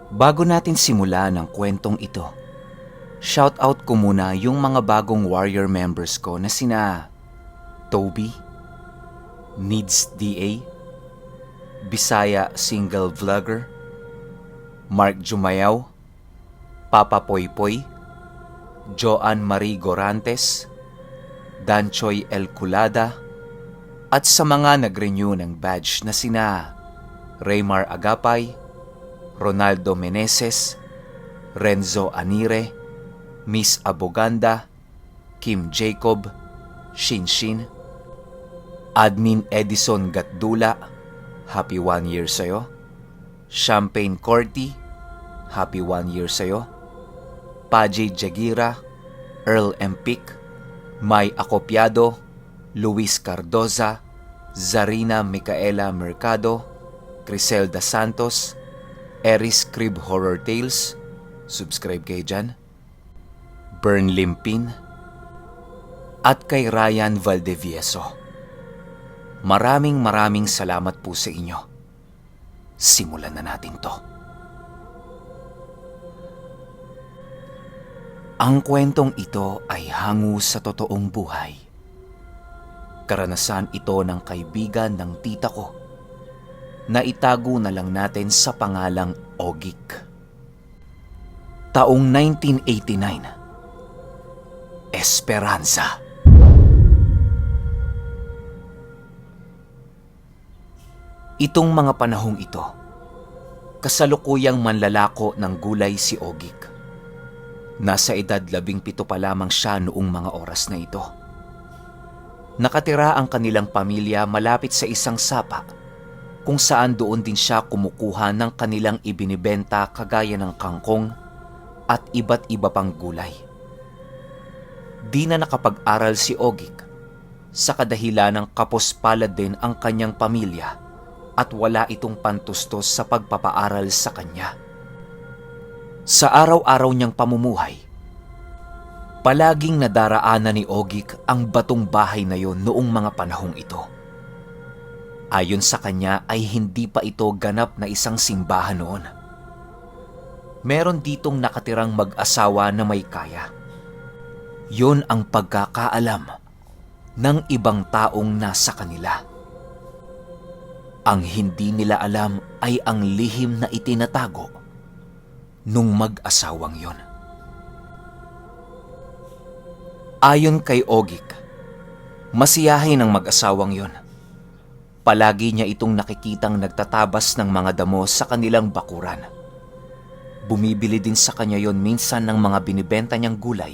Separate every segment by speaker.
Speaker 1: Bago natin simulan ang kwentong ito, shoutout ko muna yung mga bagong warrior members ko na sina Toby, Needs DA, Bisaya Single Vlogger, Mark Jumayaw, Papa Poypoy, Joan Marie Gorantes, Danchoy El Culada, at sa mga nag-renew ng badge na sina Raymar Agapay, Ronaldo Meneses, Renzo Anire, Miss Aboganda, Kim Jacob, Shinshin, Admin Edison Gatdula, happy 1 year sa'yo. Champagne Corty, happy 1 year sa'yo. Paji Jagira, Earl Empik, May Acopiado, Luis Cardoza, Zarina Micaela Mercado, Criselda Santos, Eris Crib Horror Tales, subscribe kayo dyan, Bern Limpin, at kay Ryan Valdevieso. Maraming salamat po sa inyo. Simulan na natin to. Ang kwentong ito ay hango sa totoong buhay. Karanasan ito ng kaibigan ng tita ko na itago na lang natin sa pangalang Ogik. Taong 1989. Esperanza. Itong mga panahong ito, kasalukuyang manlalako ng gulay si Ogik. Nasa edad 17 pa lamang siya noong mga oras na ito. Nakatira ang kanilang pamilya malapit sa isang sapa kung saan doon din siya kumukuha ng kanilang ibinibenta kagaya ng kangkong at iba't iba pang gulay. Di na nakapag-aral si Ogik sa kadahilan ng kapuspalad din ang kanyang pamilya at wala itong pantustos sa pagpapaaral sa kanya. Sa araw-araw niyang pamumuhay, palaging nadaraanan ni Ogik ang batong bahay na yon noong mga panahong ito. Ayon sa kanya ay hindi pa ito ganap na isang simbahan noon. Meron ditong nakatirang mag-asawa na may kaya. Yon ang pagkakaalam ng ibang taong nasa kanila. Ang hindi nila alam ay ang lihim na itinatago nung mag-asawang yon. Ayon kay Ogik, masiyahin ang mag-asawang yon. Palagi niya itong nakikitang nagtatabas ng mga damo sa kanilang bakuran. Bumibili din sa kanya yon minsan ng mga binibenta niyang gulay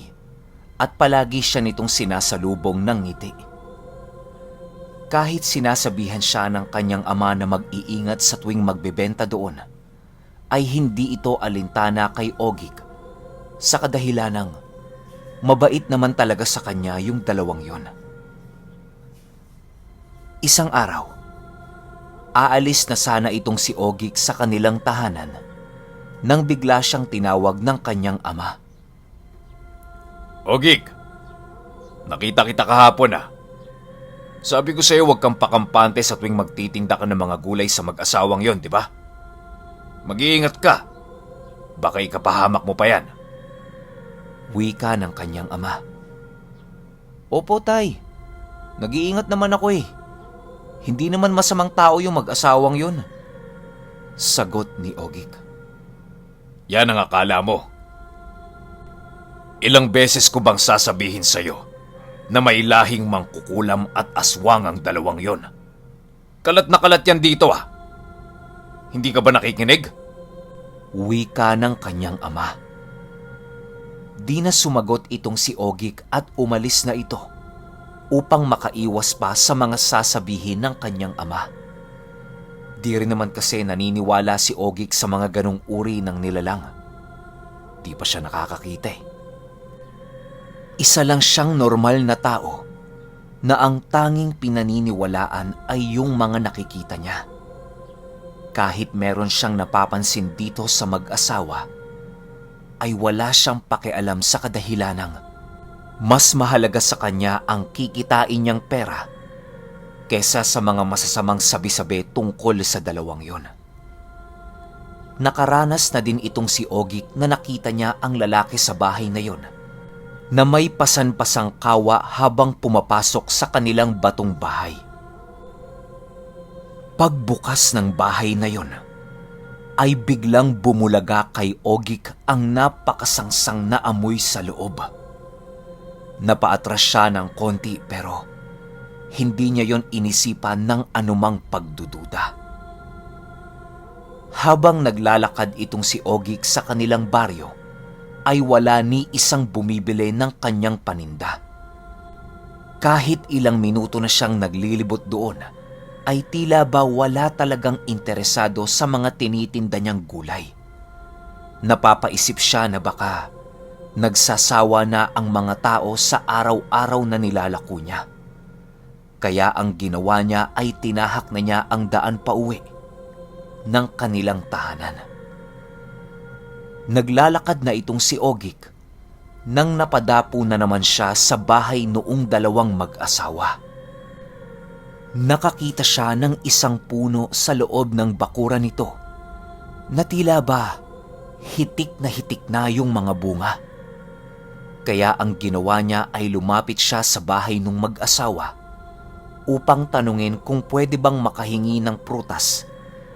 Speaker 1: at palagi siya nitong sinasalubong ng ngiti. Kahit sinasabihan siya ng kanyang ama na mag-iingat sa tuwing magbebenta doon, ay hindi ito alintana kay Ogik sa kadahilanang mabait naman talaga sa kanya yung dalawang yon. Isang araw, aalis na sana itong si Ogik sa kanilang tahanan nang bigla siyang tinawag ng kanyang ama.
Speaker 2: Ogik, nakita kita kahapon ah. Sabi ko sa'yo huwag kang pakampante sa tuwing magtitinda ka ng mga gulay sa mag-asawang yon, di ba? Mag-iingat ka. Baka ikapahamak mo pa yan.
Speaker 1: Wika ng kanyang ama. Opo, tay. Nag-iingat naman ako eh. Hindi naman masamang tao yung mag-asawang yun. Sagot ni Ogik.
Speaker 2: Yan ang akala mo. Ilang beses ko bang sasabihin sa'yo na may lahing mangkukulam at aswang ang dalawang yon? Kalat na kalat yan dito ah. Hindi ka ba nakikinig?
Speaker 1: Wika ng kanyang ama. Di na sumagot itong si Ogik at umalis na ito upang makaiwas pa sa mga sasabihin ng kanyang ama. Di rin naman kasi naniniwala si Ogik sa mga ganong uri ng nilalang. Di pa siya nakakakita eh. Isa lang siyang normal na tao na ang tanging pinaniniwalaan ay yung mga nakikita niya. Kahit meron siyang napapansin dito sa mag-asawa, ay wala siyang pakialam sa kadahilanang mas mahalaga sa kanya ang kikitain niyang pera kesa sa mga masasamang sabi-sabi tungkol sa dalawang yon. Nakaranas na din itong si Ogik na nakita niya ang lalaki sa bahay na yon, na may pasan-pasang kawa habang pumapasok sa kanilang batong bahay. Pagbukas ng bahay na yon, ay biglang bumulaga kay Ogik ang napakasangsang na amoy sa loob. Napaatras siya ng konti pero hindi niya yon inisipan ng anumang pagdududa. Habang naglalakad itong si Ogik sa kanilang baryo, ay wala ni isang bumibili ng kanyang paninda. Kahit ilang minuto na siyang naglilibot doon, ay tila ba wala talagang interesado sa mga tinitinda niyang gulay. Napapaisip siya na baka nagsasawa na ang mga tao sa araw-araw na nilalako niya. Kaya ang ginawa niya ay tinahak na niya ang daan pauwi ng kanilang tahanan. Naglalakad na itong si Ogik nang napadapo na naman siya sa bahay noong dalawang mag-asawa. Nakakita siya ng isang puno sa loob ng bakuran nito na tila ba hitik na yung mga bunga. Kaya ang ginawa niya ay lumapit siya sa bahay ng mag-asawa upang tanungin kung pwede bang makahingi ng prutas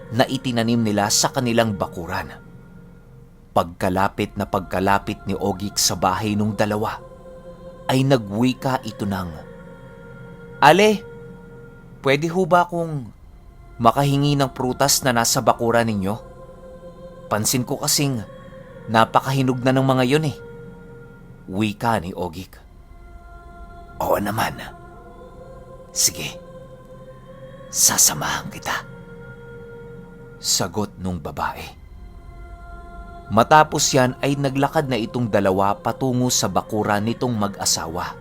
Speaker 1: na itinanim nila sa kanilang bakuran. Pagkalapit ni Ogik sa bahay ng dalawa, ay nagwika ito ng, "Ale, pwede ho ba akong makahingi ng prutas na nasa bakuran ninyo? Pansin ko kasing napakahinog na ng mga yun eh." Wika ni Ogik. "Oo naman. Sige, sasamahan kita," sagot nung babae. Matapos yan ay naglakad na itong dalawa patungo sa bakuran nitong mag-asawa.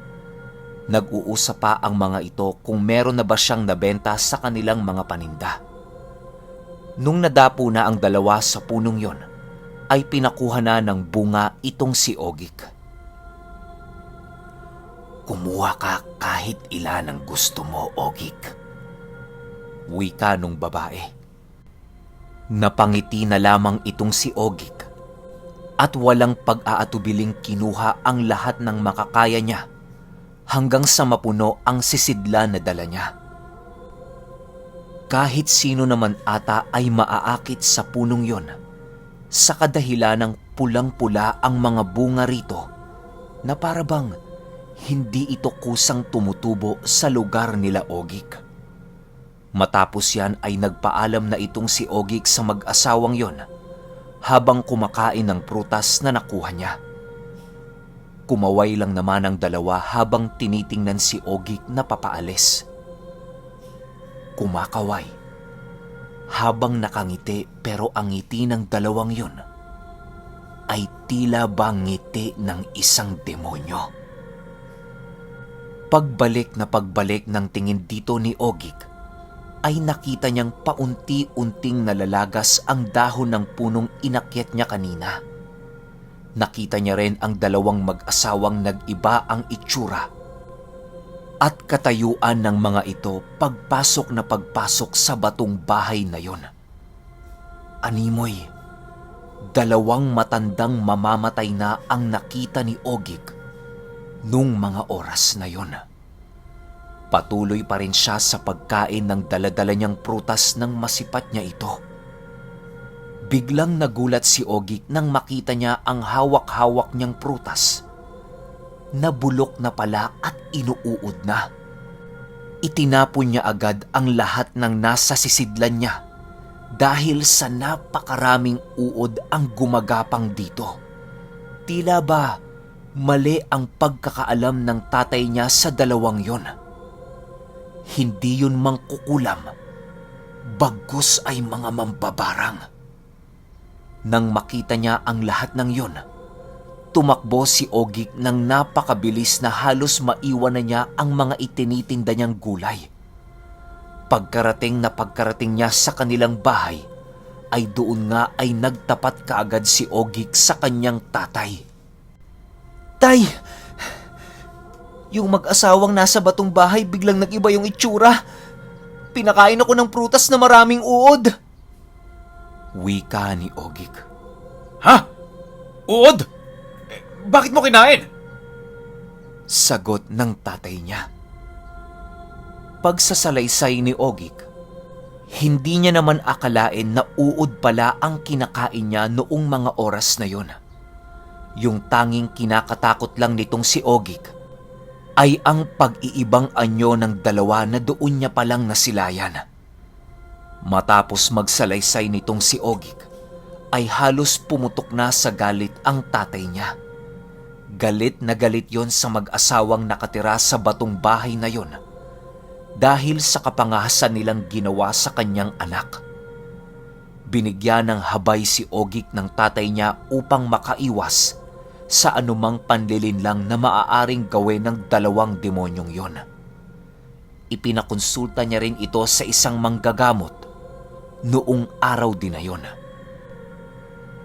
Speaker 1: Nag-uusap pa ang mga ito kung meron na ba siyang nabenta sa kanilang mga paninda. Nung nadapo na ang dalawa sa punong yon, ay pinakuha na ng bunga itong si Ogik. "Kumuha ka kahit ilan ang gusto mo, Ogik," wika nung babae. Napangiti na lamang itong si Ogik at walang pag-aatubiling kinuha ang lahat ng makakaya niya hanggang sa mapuno ang sisidla na dala niya. Kahit sino naman ata ay maaakit sa punong yon sa kadahilan ng pulang-pula ang mga bunga rito na parabang hindi ito kusang tumutubo sa lugar nila Ogik. Matapos yan ay nagpaalam na itong si Ogik sa mag-asawang yon habang kumakain ng prutas na nakuha niya. Kumaway lang naman ang dalawa habang tinitingnan si Ogik na papaalis. Kumakaway habang nakangiti pero ang ngiti ng dalawang yon ay tila bang ngiti ng isang demonyo. Pagbalik ng tingin dito ni Ogik, ay nakita niyang paunti-unting nalalagas ang dahon ng punong inakyat niya kanina. Nakita niya rin ang dalawang mag-asawang nag-iba ang itsura at katayuan ng mga ito pagpasok sa batong bahay na yon. Animoy, dalawang matandang mamamatay na ang nakita ni Ogik nung mga oras na yon. Patuloy pa rin siya sa pagkain ng daladala niyang prutas nang masipat niya ito. Biglang nagulat si Ogik nang makita niya ang hawak-hawak niyang prutas na bulok na pala at inuuod na. Itinapon niya agad ang lahat ng nasa sisidlan niya dahil sa napakaraming uod ang gumagapang dito. Tila ba mali ang pagkakaalam ng tatay niya sa dalawang yon. Hindi yun mangkukulam, bagkus ay mga mambabarang. Nang makita niya ang lahat ng yun, tumakbo si Ogik ng napakabilis na halos maiwan na niya ang mga itinitinda niyang gulay. Pagkarating niya sa kanilang bahay, ay doon nga ay nagtapat kaagad si Ogik sa kanyang tatay. "Tay! Yung mag-asawang nasa batong bahay biglang nag-iba yung itsura. Pinakain ako ng prutas na maraming uod." Wika ni Ogik.
Speaker 2: Ha? Uod? Bakit mo kinain?
Speaker 1: Sagot ng tatay niya. Pagsasalaysay ni Ogik, hindi niya naman akalain na uod pala ang kinakain niya noong mga oras na yon. Yung tanging kinakatakot lang nitong si Ogik ay ang pag-iibang anyo ng dalawa na doon niya palang nasilayan. Matapos magsalaysay nitong si Ogik, ay halos pumutok na sa galit ang tatay niya. Galit na galit yon sa mag-asawang nakatira sa batong bahay na yon dahil sa kapangahasan nilang ginawa sa kanyang anak. Binigyan ng habay si Ogik ng tatay niya upang makaiwas sa anumang panlilinlang na maaaring gawin ng dalawang demonyong yon. Ipinakonsulta niya rin ito sa isang manggagamot noong araw din na yon.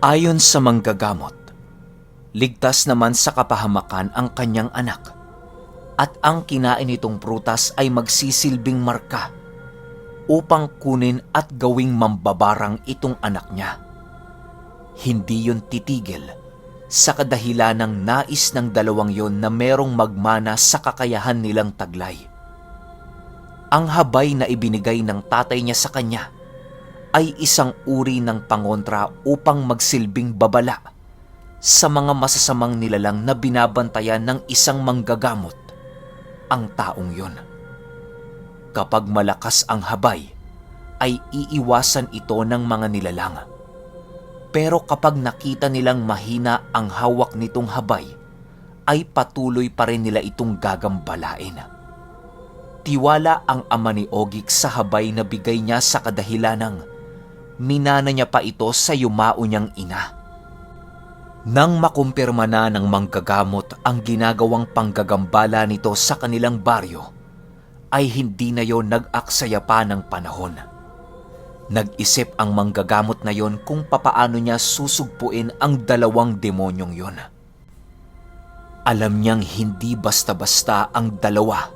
Speaker 1: Ayon sa manggagamot, ligtas naman sa kapahamakan ang kanyang anak at ang kinain nitong prutas ay magsisilbing marka upang kunin at gawing mambabarang itong anak niya. Hindi yon titigil sa kadahilan ng nais ng dalawang yon na merong magmana sa kakayahan nilang taglay. Ang habay na ibinigay ng tatay niya sa kanya ay isang uri ng pangontra upang magsilbing babala sa mga masasamang nilalang na binabantayan ng isang manggagamot ang taong yon. Kapag malakas ang habay, ay iiwasan ito ng mga nilalang. Pero kapag nakita nilang mahina ang hawak nitong habay, ay patuloy pa rin nila itong gagambalain. Tiwala ang ama ni Ogik sa habay na bigay niya sa kadahilanang minana niya pa ito sa yumao niyang ina. Nang makumpirma na ng manggagamot ang ginagawang panggagambala nito sa kanilang baryo, ay hindi na yon nag-aksaya pa ng panahon. Nag-isip ang manggagamot na yon kung papaano niya susugpuin ang dalawang demonyong yon. Alam niyang hindi basta-basta ang dalawa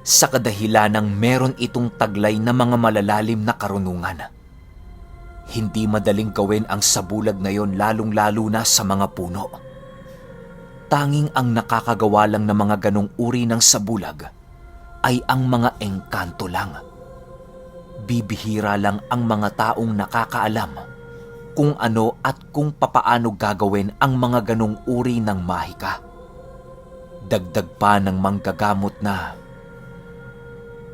Speaker 1: sa kadahilanang meron itong taglay na mga malalalim na karunungan. Hindi madaling gawin ang sabulag na yon, lalong-lalo na sa mga puno. Tanging ang nakakagawa lang ng mga ganong uri ng sabulag ay ang mga engkanto lang. Bibihira lang ang mga taong nakakaalam kung ano at kung papaano gagawin ang mga ganong uri ng mahika. Dagdag pa ng manggagamot na,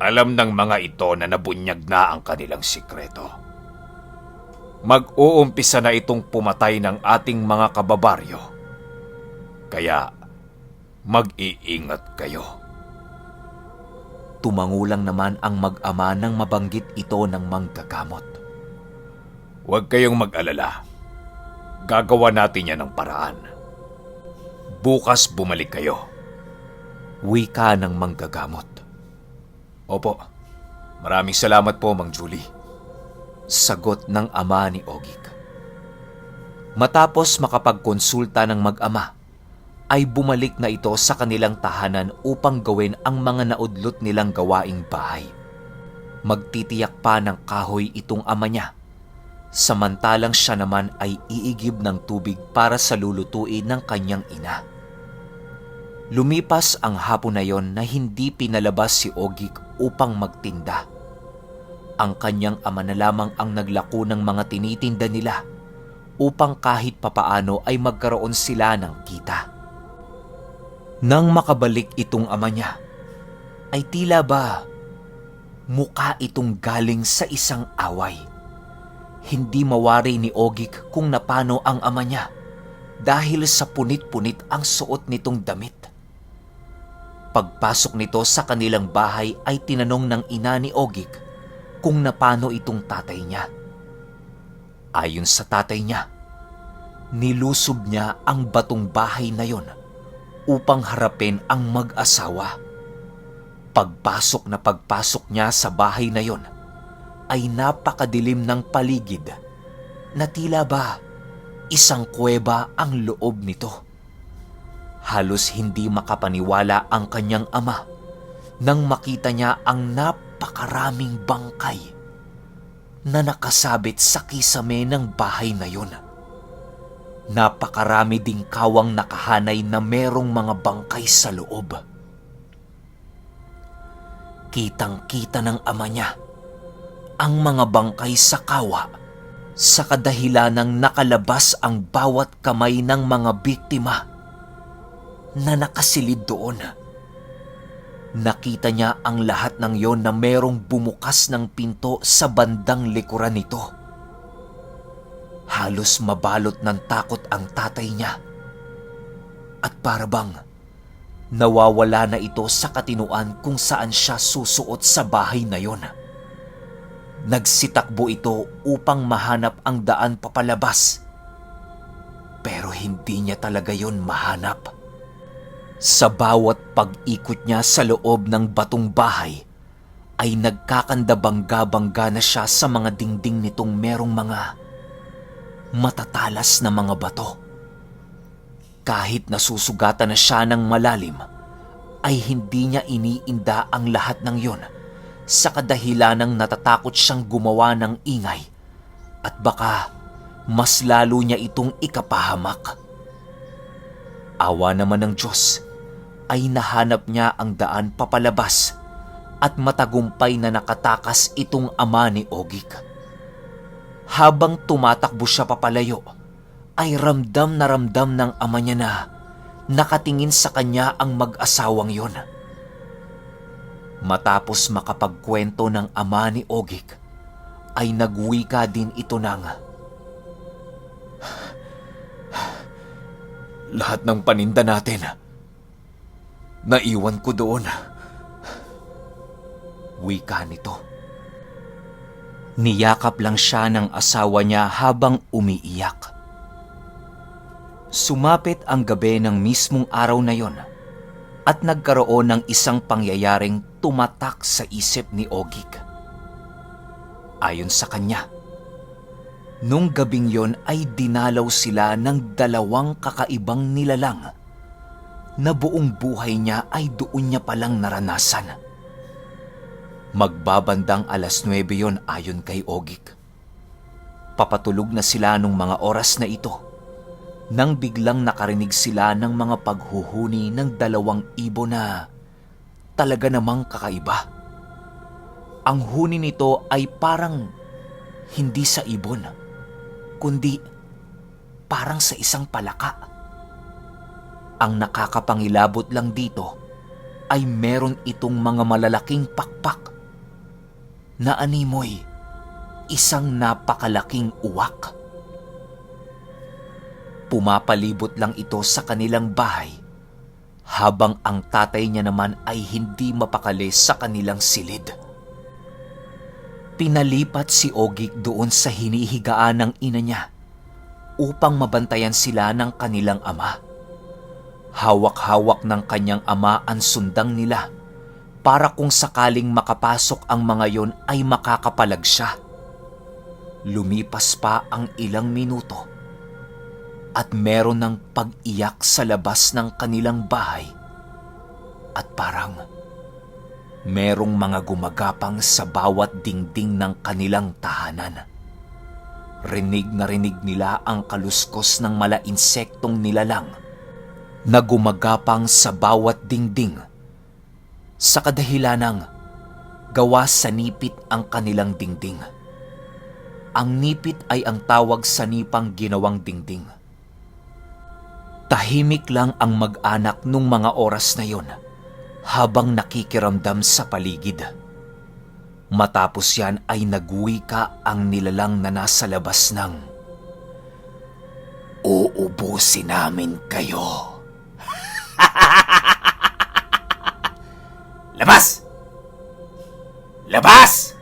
Speaker 2: alam ng mga ito na nabunyag na ang kanilang sikreto. Mag-uumpisa na itong pumatay ng ating mga kababaryo. Kaya, mag-iingat kayo.
Speaker 1: Tumangulang naman ang mag-ama nang mabanggit ito ng manggagamot.
Speaker 2: Huwag kayong mag-alala. Gagawa natin yan ng paraan. Bukas bumalik kayo.
Speaker 1: Wika ng manggagamot.
Speaker 2: Opo, maraming salamat po, Mang Julie.
Speaker 1: Sagot ng ama ni Ogik. Matapos makapagkonsulta ng mag-ama, ay bumalik na ito sa kanilang tahanan upang gawin ang mga naudlot nilang gawaing bahay. Magtitiyak pa ng kahoy itong ama niya, samantalang siya naman ay iigib ng tubig para sa lulutuin ng kanyang ina. Lumipas ang hapon na yon na hindi pinalabas si Ogik upang magtinda. Ang kanyang ama na lamang ang naglako ng mga tinitinda nila upang kahit papaano ay magkaroon sila ng kita. Nang makabalik itong ama niya, ay tila ba mukha itong galing sa isang away. Hindi mawari ni Ogik kung napano ang ama niya dahil sa punit-punit ang suot nitong damit. Pagpasok nito sa kanilang bahay ay tinanong ng ina ni Ogik kung napano itong tatay niya. Ayon sa tatay niya, nilusob niya ang batong bahay na yon upang harapin ang mag-asawa. Pagpasok niya sa bahay na yon, ay napakadilim ng paligid na tila ba isang kuweba ang loob nito. Halos hindi makapaniwala ang kanyang ama nang makita niya ang napakaraming bangkay. na nakasabit sa kisame ng bahay na yun. Napakarami ding kawang nakahanay na merong mga bangkay sa loob. Kitang-kita ng ama niya ang mga bangkay sa kawa sa kadahilanang nakalabas ang bawat kamay ng mga biktima na nakasilid doon. Nakita niya ang lahat ng yon na merong bumukas ng pinto sa bandang likuran nito. Halos mabalot ng takot ang tatay niya. At parabang nawawala na ito sa katinuan kung saan siya susuot sa bahay na yon. Nagsitakbo ito upang mahanap ang daan papalabas. Pero hindi niya talaga yon mahanap. Sa bawat pag-ikot niya sa loob ng batong bahay, ay nagkakandabangga-bangga na siya sa mga dingding nitong merong mga matatalas na mga bato. Kahit nasusugatan na siya ng malalim, ay hindi niya iniinda ang lahat ng yon sa kadahilanang natatakot siyang gumawa ng ingay at baka mas lalo niya itong ikapahamak. Awa naman ng Diyos, ay nahanap niya ang daan papalabas at matagumpay na nakatakas itong ama ni Ogic. Habang tumatakbo siya papalayo, ay ramdam na ramdam ng ama niya na nakatingin sa kanya ang mag-asawang yon. Matapos makapagkwento ng ama ni Ogic, ay nagwika din ito ng, "Lahat ng paninda natin, naiwan ko doon." Wika nito. Niyakap lang siya ng asawa niya habang umiiyak. Sumapit ang gabi ng mismong araw na yon at nagkaroon ng isang pangyayaring tumatak sa isip ni Ogic. Ayon sa kanya, nung gabing yon ay dinalaw sila ng dalawang kakaibang nilalang na buong buhay niya ay doon niya palang naranasan. Magbabandang 9:00 yon ayon kay Ogic. Papatulog na sila nung mga oras na ito nang biglang nakarinig sila ng mga paghuhuni ng 2 ibon na talaga namang kakaiba. Ang huni nito ay parang hindi sa ibon, kundi parang sa isang palaka. Ang nakakapangilabot lang dito ay meron itong mga malalaking pakpak na animoy isang napakalaking uwak. Pumapalibot lang ito sa kanilang bahay habang ang tatay niya naman ay hindi mapakali sa kanilang silid. Pinalipat si Ogic doon sa hinihigaan ng ina niya upang mabantayan sila ng kanilang ama. Hawak-hawak ng kanyang ama ang sundang nila para kung sakaling makapasok ang mga yon ay makakapalag siya. Lumipas pa ang ilang minuto at meron ng pag-iyak sa labas ng kanilang bahay at parang merong mga gumagapang sa bawat dingding ng kanilang tahanan. Rinig na rinig nila ang kaluskos ng mala-insektong nilalang na gumagapang sa bawat dingding sa kadahilanang gawa sa nipit ang kanilang dingding. Ang nipit ay ang tawag sa nipang ginawang dingding. Tahimik lang ang mag-anak nung mga oras na yon habang nakikiramdam sa paligid. Matapos yan ay nagwika ang nilalang na nasa labas ng, "Uubusin namin kayo." "Labas! Labas!"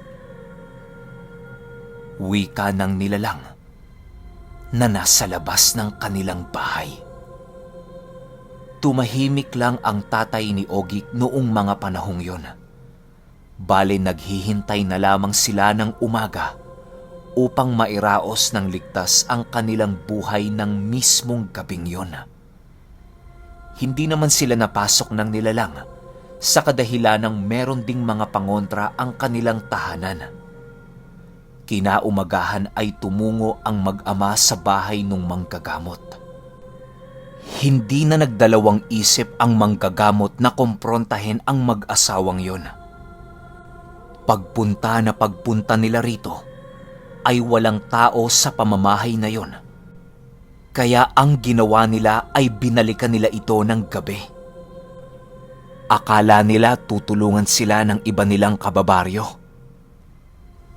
Speaker 1: Wika ng nilalang na nasa labas ng kanilang bahay. Tumahimik lang ang tatay ni Ogic noong mga panahong yon. Bale naghihintay na lamang sila ng umaga upang mairaos ng ligtas ang kanilang buhay ng mismong gabing yon. Hindi naman sila napasok ng nilalang sa kadahilanang meron ding mga pangontra ang kanilang tahanan. Kinaumagahan ay tumungo ang mag-ama sa bahay ng manggagamot. Hindi na nagdalawang isip ang manggagamot na kumprontahin ang mag-asawang yon. Pagpunta nila rito, ay walang tao sa pamamahay na yon. Kaya ang ginawa nila ay binalikan nila ito ng gabi. Akala nila tutulungan sila ng iba nilang kababaryo.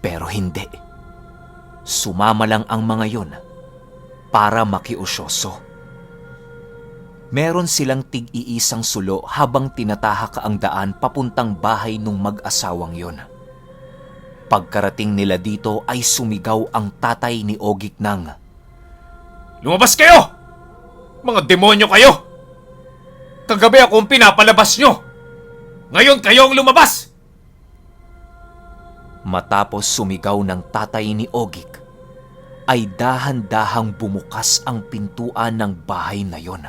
Speaker 1: Pero hindi. Sumama lang ang mga yon para makiusyoso. Meron silang tig-iisang sulo habang tinatahak ang daan papuntang bahay ng mag-asawang yon. Pagkarating nila dito ay sumigaw ang tatay ni Ogik ng,
Speaker 2: Lumabas kayo! Mga demonyo kayo! Kagabi akong pinapalabas nyo! Ngayon kayo ang lumabas!
Speaker 1: Matapos sumigaw ng tatay ni Ogik, ay dahan-dahang bumukas ang pintuan ng bahay na yon.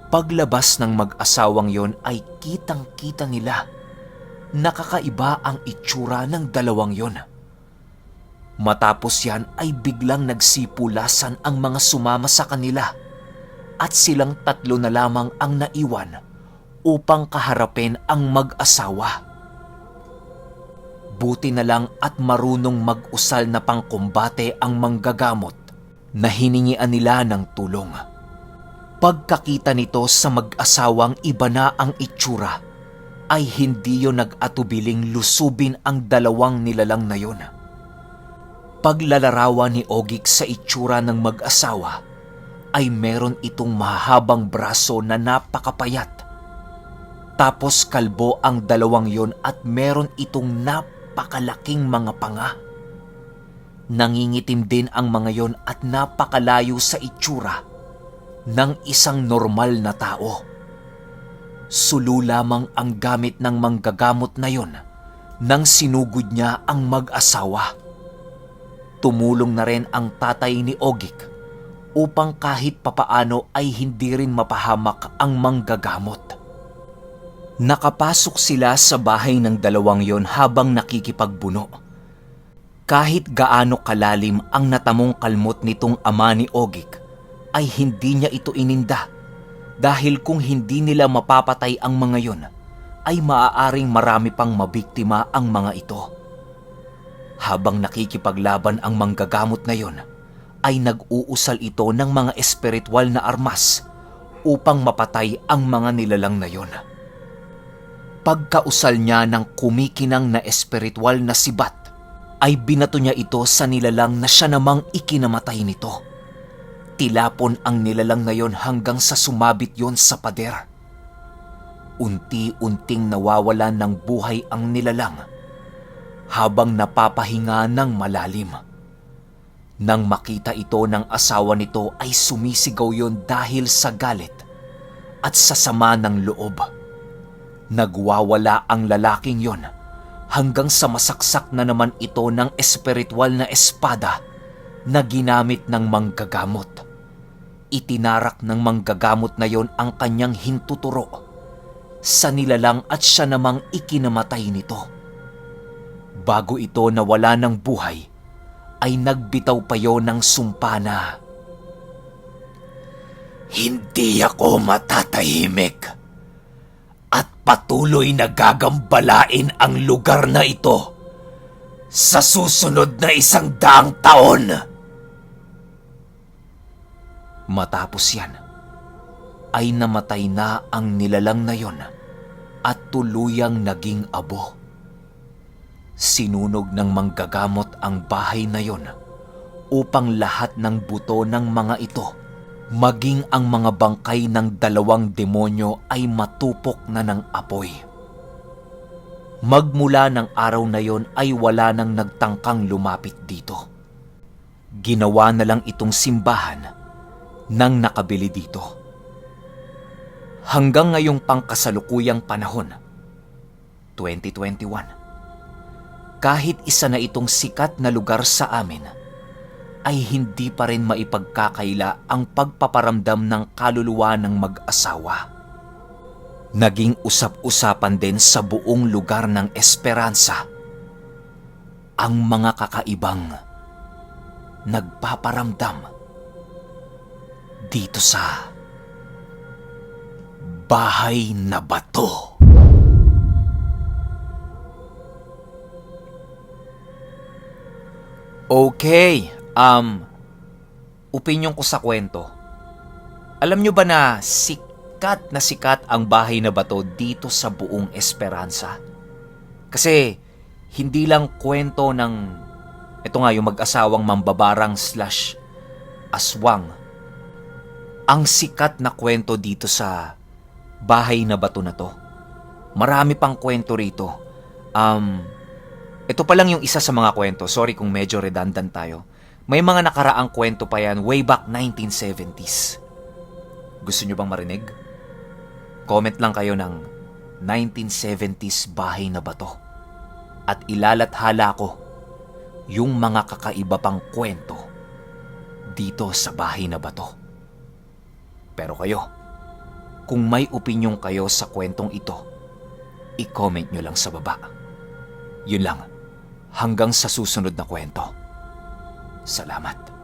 Speaker 1: Paglabas ng mag-asawang yon ay kitang-kita nila nakakaiba ang itsura ng dalawang yon. Matapos yan ay biglang nagsipulasan ang mga sumama sa kanila at silang tatlo na lamang ang naiwan upang kaharapin ang mag-asawa. Buti na lang at marunong mag-usal na pangkumbate ang manggagamot na hiningian nila ng tulong. Pagkakita nito sa mag-asawang iba na ang itsura, ay hindi yon nag-atubiling lusubin ang dalawang nilalang na yon. Paglalarawan ni Ogik sa itsura ng mag-asawa, ay meron itong mahabang braso na napakapayat. Tapos kalbo ang dalawang yon at meron itong napakalaking mga panga. Nangingitim din ang mga yon at napakalayo sa itsura ng isang normal na tao. Sulo lamang ang gamit ng manggagamot na yon nang sinugod niya ang mag-asawa. Tumulong na rin ang tatay ni Ogik upang kahit papaano ay hindi rin mapahamak ang manggagamot. Nakapasok sila sa bahay ng dalawang yon habang nakikipagbuno. Kahit gaano kalalim ang natamong kalmot nitong ama ni Ogik, ay hindi niya ito ininda dahil kung hindi nila mapapatay ang mga yon, ay maaaring marami pang mabiktima ang mga ito. Habang nakikipaglaban ang manggagamot na yon, ay nag-uusal ito ng mga espiritual na armas upang mapatay ang mga nilalang na yon. Pagkausal niya ng kumikinang na espiritual na sibat, ay binato niya ito sa nilalang na siya namang ikinamatay nito. Tilapon ang nilalang na yon hanggang sa sumabit yon sa pader. Unti-unting nawawalan ng buhay ang nilalang habang napapahinga ng malalim. Nang makita ito ng asawa nito ay sumisigaw yon dahil sa galit at sa sama ng loob. Nagwawala ang lalaking yon hanggang sa masaksak na naman ito ng espiritual na espada na ginamit ng manggagamot. Itinarak ng manggagamot na yon ang kanyang hintuturo sa nilalang at siya namang ikinamatay nito. Bago ito nawala ng buhay, ay nagbitaw pa yon ng sumpa na, Hindi ako matatahimik at patuloy na gagambalain ang lugar na ito sa susunod na 100 taon. Matapos yan, ay namatay na ang nilalang na yon at tuluyang naging abo. Sinunog ng manggagamot ang bahay na yon upang lahat ng buto ng mga ito, maging ang mga bangkay ng 2 demonyo ay matupok na ng apoy. Magmula ng araw na yon ay wala nang nagtangkang lumapit dito. Ginawa na lang itong simbahan nang nakabili dito. Hanggang ngayong pangkasalukuyang panahon, 2021, kahit isa na itong sikat na lugar sa amin, ay hindi pa rin maipagkakaila ang pagpaparamdam ng kaluluwa ng mag-asawa. Naging usap-usapan din sa buong lugar ng Esperanza ang mga kakaibang nagpaparamdam dito sa bahay na bato. Okay, opinyon ko sa kwento. Alam nyo ba na sikat ang bahay na bato dito sa buong Esperanza? Kasi hindi lang kwento ng, ito nga yung mag-asawang mambabarang / aswang. Ang sikat na kwento dito sa bahay na bato na to. Marami pang kwento rito. Ito pa lang yung isa sa mga kwento. Sorry kung medyo redundant tayo. May mga nakaraang kwento pa yan way back 1970s. Gusto nyo bang marinig? Comment lang kayo ng 1970s bahay na bato. At ilalathala ko yung mga kakaiba pang kwento dito sa bahay na bato. Pero kayo, kung may opinyon kayo sa kwentong ito, i-comment nyo lang sa baba. Yun lang. Hanggang sa susunod na kwento. Salamat.